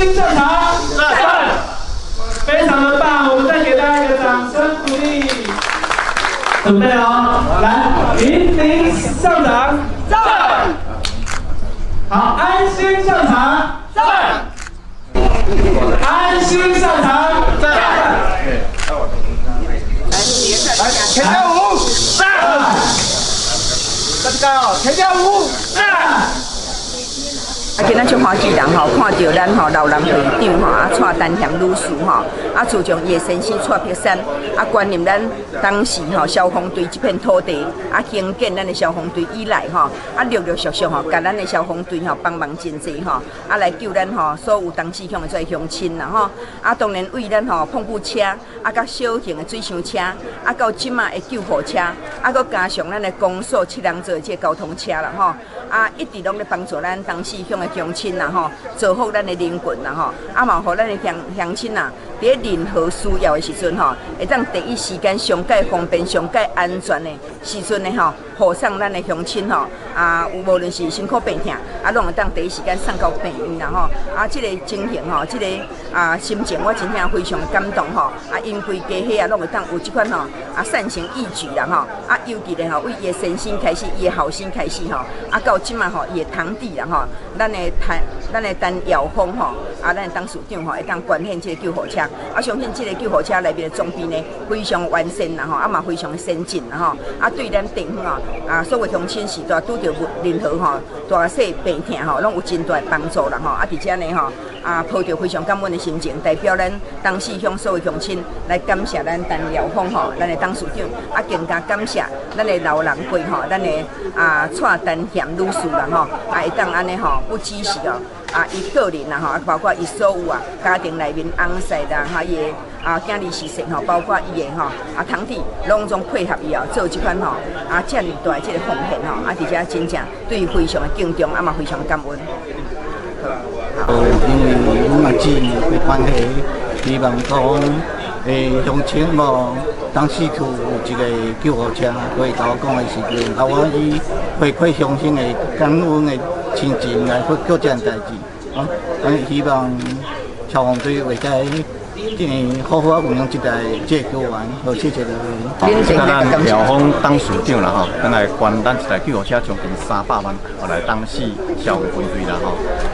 心上場，讚，非常的棒，我們再給大家一個掌聲鼓勵。準備哦，來，雲林上場，讚，好，安心上場，讚，安心上場，讚，來，田家武，讚，大家好，田家武，讚。啊，今仔足歡喜人吼，看著咱吼劉南會長吼，啊，蔡丹賢女士吼，啊，自從伊的先生蔡碧山啊，關任咱東勢吼消防隊這片土地，啊，興建咱的消防隊以來吼，啊，陸陸續續吼，共咱的消防隊吼幫忙真濟吼，啊，來救咱吼所有東勢鄉的這个鄉親啦吼，啊，當然為咱吼膨布車，啊，佮小型的水上車，啊，到這馬的救護車，啊，閣加上咱的公所七人座的這个交通車啦吼，啊，一直攏咧幫助咱東勢鄉的鄉親啦吼，造福咱的人群啦吼，啊嘛，予咱的鄉鄉親啊，佇咧任何需要的時陣吼，會當第一時間上蓋方便、上蓋安全的時陣呢吼，護送咱的鄉親吼，啊，有無論是身軀病痛，啊，攏會當第一時間送到病院啦吼，啊，這個情形吼，這個啊心情我真正非常的感動吼，啊，𪜶規家伙啊，攏會當有這款吼啊善行義舉啦吼，啊，尤其咧吼，為伊的先生開始，伊的後生開始吼，啊，到這馬吼，伊的堂弟啦吼，咱的陳耀峰吼，啊，咱的董事長吼，會當捐獻這個救護車，啊，相信這個救護車內面的裝備呢，非常完善啦吼，啊嘛非常的先進啦吼，啊，對咱地方吼，啊，所有鄉親時代拄著任何吼大細病痛吼，攏有真大的幫助啦吼，啊，佇遮呢吼，啊，抱著非常感恩的心情，代表咱東勢鄉所有鄉親來感謝咱陳耀峰吼，咱的董事長，啊，更加感謝咱的劉南貴吼，咱的啊蔡丹賢女士啦吼，啊，會當按呢吼，不只是哦，啊，伊個人啦吼，啊，包括伊所有啊家庭內面翁婿啦，哈，伊的啊囝兒媳婦吼，包括伊的吼啊堂弟，攏總配合伊哦，做這款吼啊遮爾大的這個奉獻吼，啊，佇遮真正對伊非常的敬重，啊嘛非常感恩。因為阮嘛志的關係，希望講鄉親無東勢區有一個救護車，所以共我講的時陣，啊，我以回饋鄉親的感恩的心情來去做這件代誌，啊，希望消防隊會使好好運用這台這個救援，好，謝謝各位。咱耀峰董事長啦吼，咱來捐咱一台救護車將近300萬，來東勢消防分隊啦吼，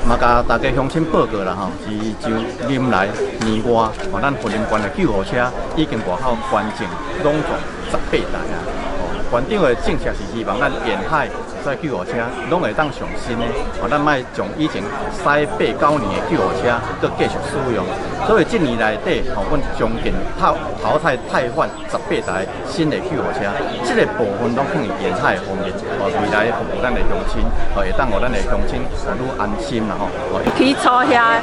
嘛共大家鄉親報告啦吼，是就臨來年外，吼，咱雲林縣的救護車已經外口捐贈攏總18台啊。縣長的政策是希望咱沿海這救護車攏會當上新的，哦，咱莫將以前駛八九年的救護車閣繼續使用。所以這年內底，吼，阮將近淘汰汰換18台新的救護車，這個部分攏放佇沿海方面，哦，未來服務咱的鄉親，哦，會當予咱的鄉親愈安心啦吼。起初遐，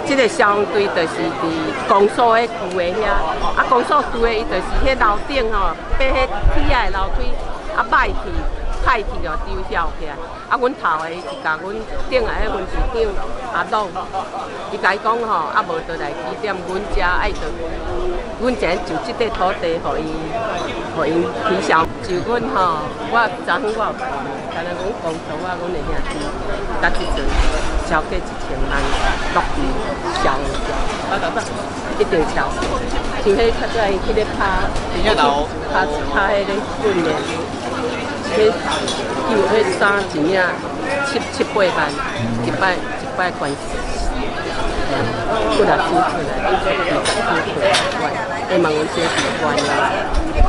這個消防隊就是佇公所彼舊的遐，啊，公所舊的伊就是彼樓頂吼，爬彼鐵仔的樓梯，啊，歹去，歹去哦，丟曉起來。啊，阮頭的是共阮頂下彼分隊長阿朗，伊共伊講吼，啊，無就來起點，阮遮愛著，阮前就這塊土地，予伊，予𪜶起消。就阮吼，我昨昏我有看，敢若阮公所啊，阮的兄弟，佮這陣超過1000萬落佇消防隊，一定超過。像彼較早𪜶去咧拍，拍拍彼个訓練，彼救彼衫一領七七八萬，一擺一擺捐，幾若支出來，20支出來，希望阮小弟捐啊。